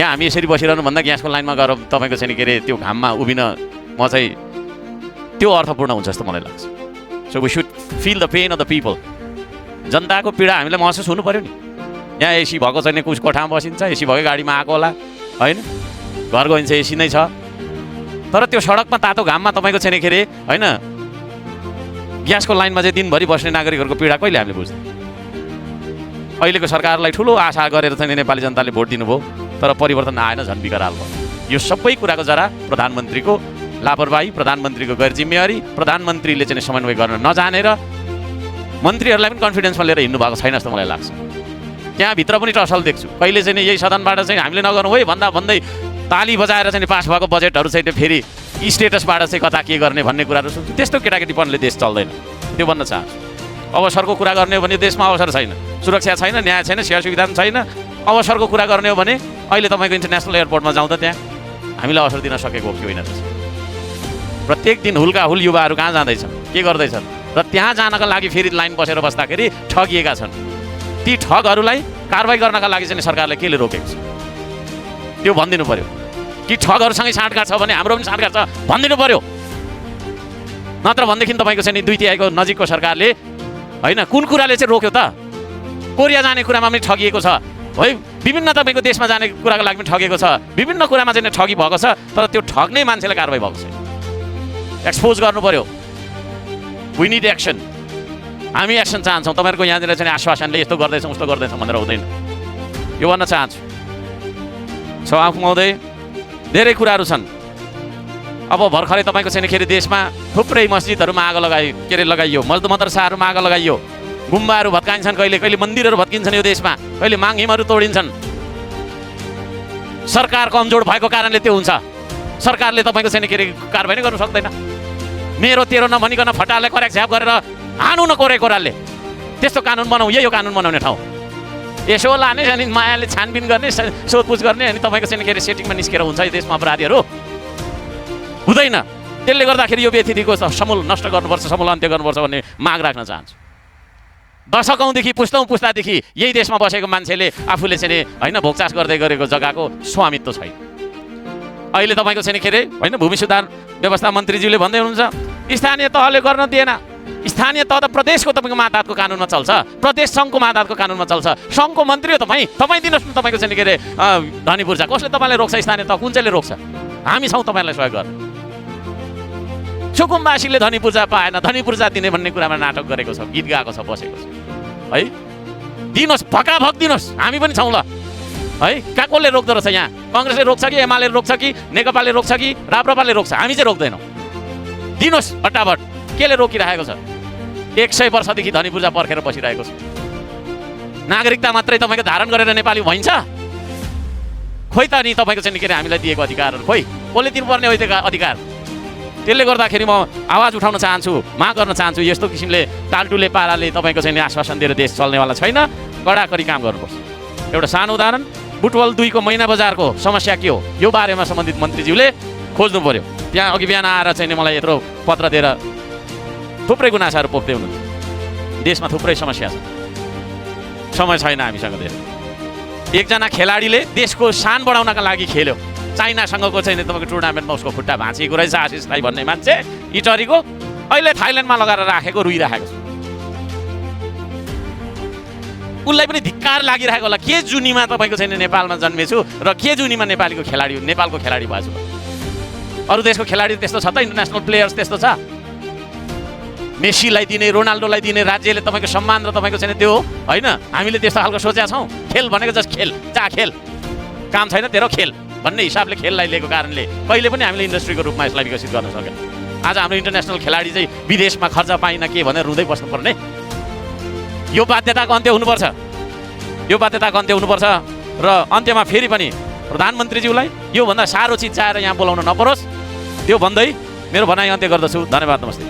यहाँ हामी यसरी बसिरहनु भन्दा ग्यासको लाइनमा गएर तपाईँको चाहिँ के अरे त्यो घाममा उभिन म चाहिँ त्यो अर्थपूर्ण हुन्छ जस्तो मलाई लाग्छ। So we should feel the pain of the people. जनताको पीडा हामीलाई महसुस हुनु पऱ्यो नि। यहाँ एसी भएको छैन, कुछ कोठामा बसिन्छ, एसी भएकै गाडीमा आएको होला होइन, घर गइन्छ एसी नै छ, तर त्यो सडकमा तातो घाममा तपाईँको छैन के अरे होइन, ग्यासको लाइनमा चाहिँ दिनभरि बस्ने नागरिकहरूको पीडा कहिले हामीले बुझ्छौँ? अहिलेको सरकारलाई ठुलो आशा गरेर चाहिँ नेपाली जनताले भोट दिनुभयो, तर परिवर्तन आएन, झन् विकराल भयो। यो सबै कुराको जरा प्रधानमन्त्रीको लापरवाही, प्रधानमन्त्रीको गैर जिम्मेवारी, प्रधानमन्त्रीले चाहिँ समन्वय गर्न नजानेर मन्त्रीहरूलाई पनि कन्फिडेन्समा लिएर हिँड्नु भएको छैन जस्तो मलाई लाग्छ। त्यहाँभित्र पनि टसल देख्छु। कहिले चाहिँ यही सदनबाट चाहिँ हामीले नगर्नु है भन्दा भन्दै ताली बजाएर चाहिँ पास भएको बजेटहरू चाहिँ फेरि स्टेटसबाट चाहिँ कता के गर्ने भन्ने कुराहरू सुन्छु। त्यस्तो केटाकेटीपनले देश चल्दैन। त्यो भन्न चाहन्छु। अवसरको कुरा गर्ने हो भने देशमा अवसर छैन, सुरक्षा छैन, न्याय छैन, सेवा सुविधा छैन। अवसरको कुरा गर्ने हो भने अहिले तपाईँको इन्टरनेसनल एयरपोर्टमा जाउँदा त्यहाँ हामीलाई अवसर दिन सकेको हो कि होइन? प्रत्येक दिन हुल्का हुल युवाहरू कहाँ जाँदैछन्, के गर्दैछन्, र त्यहाँ जानका लागि फेरि लाइन बसेर बस्दाखेरि ठगिएका छन्। ती ठगहरूलाई कारवाही गर्नका लागि चाहिँ सरकारले केले रोकेको छ त्यो भनिदिनु पर्यो। कि ठगहरूसँगै साँठगाँठ छ भने हाम्रो पनि साँठगाँठ छ भनिदिनु पर्यो। नत्र भनेदेखि तपाईँको चाहिँ 2/3 नजिकको सरकारले होइन कुन कुराले चाहिँ रोक्यो त? कोरिया जाने कुरामा पनि ठगिएको छ है, विभिन्न तपाईँको देशमा जाने कुराको लागि पनि ठगेको छ, विभिन्न कुरामा चाहिँ ठगी भएको छ, तर त्यो ठग्ने मान्छेलाई कारवाही भएको छैन। एक्सपोज गर्नु पर्यो। We need action. हामी एक्सन चाहन्छौँ। तपाईँहरूको यहाँनिर चाहिँ आश्वासनले यस्तो गर्दैछौँ उस्तो गर्दैछौँ भनेर हुँदैन। यो भन्न चाहन्छु। सभामुख महोदय, धेरै कुराहरू छन्। अब भर्खरै तपाईँको चाहिँ के अरे देशमा थुप्रै मस्जिदहरूमा आगो लगाइयो, मदरसाहरूमा आगो लगाइयो, गुम्बाहरू भत्काइन्छन्, कहिले कहिले मन्दिरहरू भत्किन्छन् यो देशमा, कहिले माङहिमहरू तोडिन्छन्। सरकार कमजोर भएको कारणले त्यो हुन्छ। सरकारले तपाईँको चाहिँ के अरे कारवाही नै गर्नु सक्दैन। मेरो तेरो नभनिकन फटाले करेक्ट झ्याप गरेर हानु न कोराले त्यस्तो कानुन बनाऊ। यही हो कानुन बनाउने ठाउँ। यसो लाने अनि मायाले छानबिन गर्ने, सोधपुछ गर्ने, अनि तपाईँको चाहिँ के अरे सेटिङमा निस्केर हुन्छ यो देशमा अपराधीहरू? हुँदैन। त्यसले गर्दाखेरि यो व्यतिथिको समूल नष्ट गर्नुपर्छ, समूल अन्त्य गर्नुपर्छ भन्ने माग राख्न चाहन्छु। दशकौँदेखि पुस्तादेखि यही देशमा बसेको मान्छेले आफूले चाहिँ होइन भोगचास गर्दै गरेको जग्गाको स्वामित्व छैन। अहिले तपाईँको चाहिँ के अरे होइन भूमि सुधार व्यवस्था मन्त्रीज्यूले भन्दै हुनुहुन्छ स्थानीय तहले गर्न दिएन। स्थानीय तह त प्रदेशको तपाईँको मातहतको कानुनमा चल्छ, प्रदेश सङ्घको मातहतको कानुनमा चल्छ। सङ्घको मन्त्री हो तपाईँ दिनुहोस् न तपाईँको चाहिँ के अरे धनी पूर्जा। कसले तपाईँलाई रोक्छ? स्थानीय तह कुन चाहिँले रोक्छ? हामी छौँ तपाईँलाई सहयोग गर्ने। सुकुम्बासीले धनी पूर्जा पाएन, धनी पूर्जा दिने भन्ने कुरामा नाटक गरेको छ, गीत गाएको छ, बसेको छ है। दिनुहोस्, भकाभक दिनुहोस्, हामी पनि छौँ ल है। कहाँ कसले रोक्दो रहेछ? यहाँ कङ्ग्रेसले रोक्छ कि एमाले रोक्छ कि नेकपाले रोक्छ कि राप्रपाले रोक्छ? हामी चाहिँ रोक्दैनौँ। दिनुहोस् फटाफट। केले रोकिरहेको छ? 100 वर्षदेखि धनी पूर्जा पर्खेर बसिरहेको छ। नागरिकता मात्रै तपाईँको धारण गरेर नेपाली भइन्छ? खोइ त नि तपाईँको चाहिँ के अरे हामीलाई दिएको अधिकारहरू खोइ कसले दिनुपर्ने हो त्यो अधिकार? त्यसले गर्दाखेरि म आवाज उठाउन चाहन्छु, माग गर्न चाहन्छु। यस्तो किसिमले टालटुले पाराले तपाईँको चाहिँ आश्वासन दिएर देश चल्नेवाला छैन। कडाकडी काम गर्नुपर्छ। एउटा सानो उदाहरण, बुटवल 2 को मैना बजारको समस्या के हो यो बारेमा सम्बन्धित मन्त्रीज्यूले खोज्नु पर्यो। त्यहाँ अघि बिहान आएर चाहिँ मलाई यत्रो पत्र दिएर थुप्रै गुनासाहरू पोख्दै हुनुहुन्छ। देशमा थुप्रै समस्या छ, समय छैन हामीसँग धेरै। एकजना खेलाडीले देशको शान बढाउनका लागि खेल्यो। चाइनासँगको चाहिँ तपाईँको टुर्नामेन्टमा उसको खुट्टा भाँचिएको रहेछ। आशिष राई भन्ने मान्छे इटरीको अहिले थाइल्यान्डमा लगाएर राखेको, रुइराखेको छ। उसलाई पनि धिक्कार लागिरहेको होला। के जुनीमा तपाईँको छैन नेपालमा जन्मेछु र के जुनीमा नेपालको खेलाडी भएछु? अरू देशको खेलाडी त्यस्तो छ त? इन्टरनेसनल प्लेयर्स त्यस्तो छ? मेसीलाई दिने, रोनाल्डोलाई दिने राज्यले तपाईँको सम्मान र तपाईँको छैन त्यो होइन? हामीले त्यस्तो खालको सोचेका छौँ? खेल भनेको जस्ट खेल, जा खेल, काम छैन तेरो खेल भन्ने हिसाबले खेललाई लिएको कारणले कहिले पनि हामीले इन्डस्ट्रीको रूपमा यसलाई विकसित गर्न सकेन। आज हाम्रो इन्टरनेसनल खेलाडी चाहिँ विदेशमा खर्च पाइन के भनेर रुँदै बस्नुपर्ने? यो बाध्यताको अन्त्य हुनुपर्छ। यो बाध्यताको अन्त्य हुनुपर्छ। र अन्त्यमा फेरि पनि प्रधानमन्त्रीज्यूलाई योभन्दा साह्रो चिज चाहेर यहाँ बोलाउन नपरोस्। त्यो भन्दै मेरो भनाइ अन्त्य गर्दछु। धन्यवाद, नमस्ते।